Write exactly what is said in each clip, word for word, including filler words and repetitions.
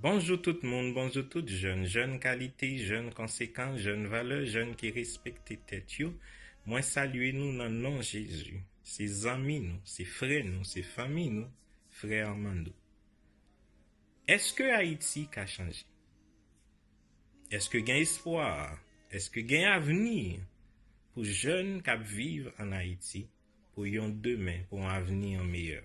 Bonjou tout moun, bonjou tout jèn, jèn kalite, jèn konsekan, jèn valè, jèn ki respekte tèt yo. Mwen salye nou nan non Jezi. Se zanmi nou, se frè nou, se fanmi nou, frè Armando. Èske Ayiti ka chanje? Èske gen espwa? Èske gen avni pou jèn k ap viv ann Ayiti, pou yon demen, pou yon avni meyè?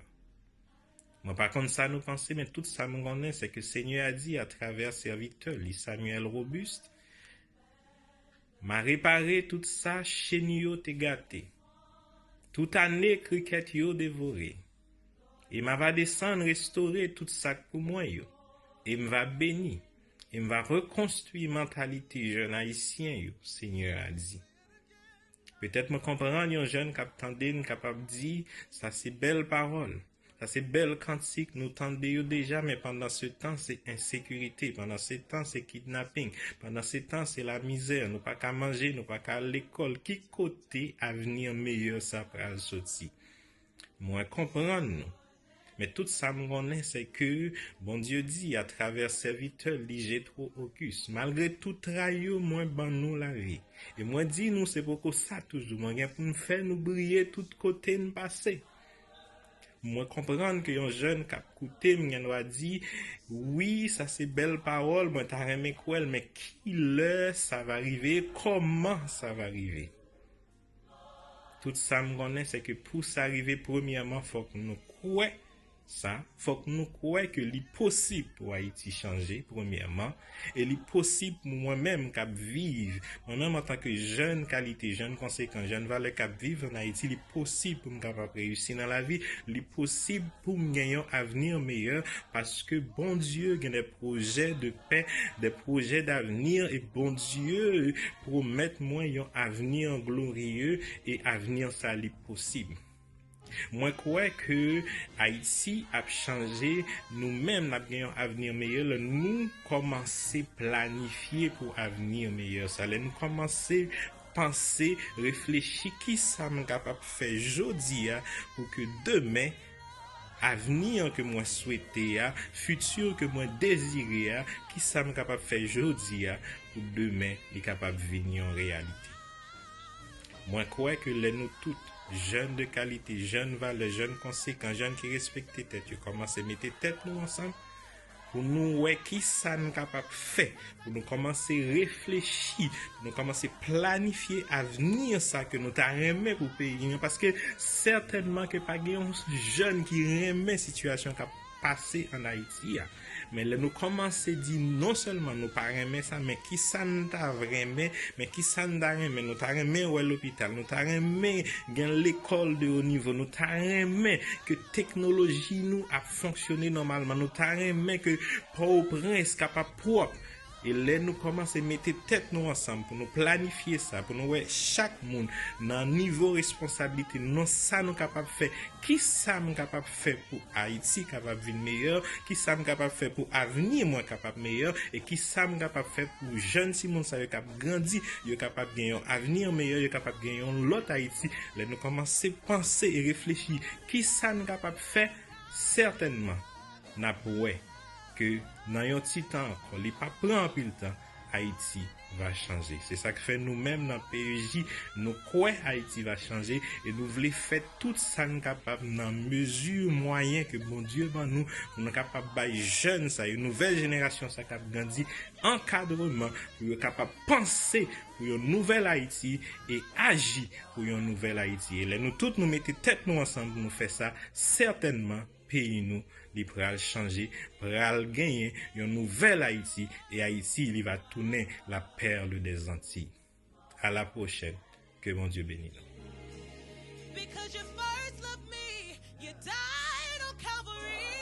Mwen pa konn sa nou panse, men tout sa m konnen, se ke Senyè a di atravè sèvitè li, Samuel Robuste, "M a repare tout sa chen yo te gate, tout ane krikèt yo devore, e m a va desann restore tout sa k pou mwen yo, e m va beni, e m va rekonstwi mantalite jèn ayisyen yo," Senyè a di. Petèt mwen konprann yon jèn k ap tande m kapab di, "Sa se bèl pawòl, sa se bèl kantik, nou tande yo deja, men pandan se tan se ensekirite, pandan se tan se kidnaping, pandan se tan se lamizè, nou pa ka manje, nou pa ka al lekòl, ki kote avni meyè sa pral soti?" Mwen konprann nou. Men tout sa m konnen, se ke Bondye di atravè sèvitè li Jetro Auguste, "Malgre tout tray yo, mwen ban nou lavi. E mwen di nou, se poko sa toujou mwen gen pou m fè nou briye tout kote n pase." Mwen konprann ke yon jèn k ap koute m gen dwa di, "Wi, sa se bèl pawòl, mwen ta renmen kwè l, men ki lè sa va rive? Kòman sa va rive?" Tout sa m konnen, se ke pou sa rive, premyèman, fòk nou kwè sa, fòk nou kwè ke li posib pou Ayiti chanje, premyèman, e li posib pou mwen menm k ap viv, mwen menm antanke jèn kalite, jèn konsekan, jèn valè k ap viv ann Ayiti, li posib pou m kapab reyisi nan lavi, li posib pou m gen yon avni meyè, paske Bondye gen de pwojè de pè, de pwojè davni, e Bondye pwomèt mwen yon avni glorye, e avni sa li posib. Mwen kwè ke Ayiti ap chanje, nou menm n ap gen yon avni meyè lè nou kòmanse planifye pou avni meyè sa. Lè nou kòmanse panse, reflechi, "Ki sa m kapab fè jodi a pou ke demen, avni an ke mwen swete a, fiti ke mwen dezire a, ki sa m kapab fè jodi a pou demen li kapab vin yon reyalite?" Mwen kwè ke lè nou tout, jèn de kalite, jèn valè, jèn konsekan, jèn ki respekte tèt yo, kòmanse mete tèt nou ansanm pou nou wè ki sa n kapab fè, pou nou kòmanse reflechi, pou nou kòmanse planifye avni sa ke nou ta renmen pou peyi nou, paske sètènman ke pa gen yon jèn ki renmen sitiyasyon k ap pase ann Ayiti a. Men lè nou kòmanse di non sèlman nou pa renmen sa, men ki sa n ta renmen, men ki sa n ta renmen, nou ta renmen wè lopital, nou ta renmen gen lekòl de wo nivo, nou ta renmen ke teknoloji nou ap fonksyone nòmalman, nou ta renmen ke Pòtoprens kapab pwòp. E lè nou kòmanse mete tèt nou ansanm pou nou planifye sa, pou nou wè chak moun nan nivo responsablite nou, nan sa nou kapab fè, ki sa m kapab fè pou Ayiti kapab vin meyè, ki sa m kapab fè pou avni mwen kapab meyè, e ki sa m kapab fè pou jèn timoun sa yo k ap grandi, yo kapab gen yon avni meyè, yo kapab gen yon lòt Ayiti. Lè nou kòmanse panse e reflechi, ki sa n kapab fè, sètènman, n ap wè ke nan yon ti tan ankò, li p ap pran anpil tan, Ayiti va chanje. Se sa k fè nou menm nan P E J, nou kwè Ayiti va chanje e nou vle fè tout sa n kapab nan mezi mwayen ke Bondye ban nou, pou nou kapab bay jèn sa yo, nouvèl jenerasyon sa k ap grandi, ankadreman pou yo kapab panse pou yon nouvèl Ayiti e aji pou yon nouvèl Ayiti. E lè nou tout nou mete tèt nou ansanm pou nou fè sa, sètènman, peyi nou, li pral chanje, pral genyen yon nouvèl Ayiti, e Ayiti, li va tounen la perle des Antilles. À la prochaine. Ke Bondye beni nou. Because you first loved me, you died on Calvary.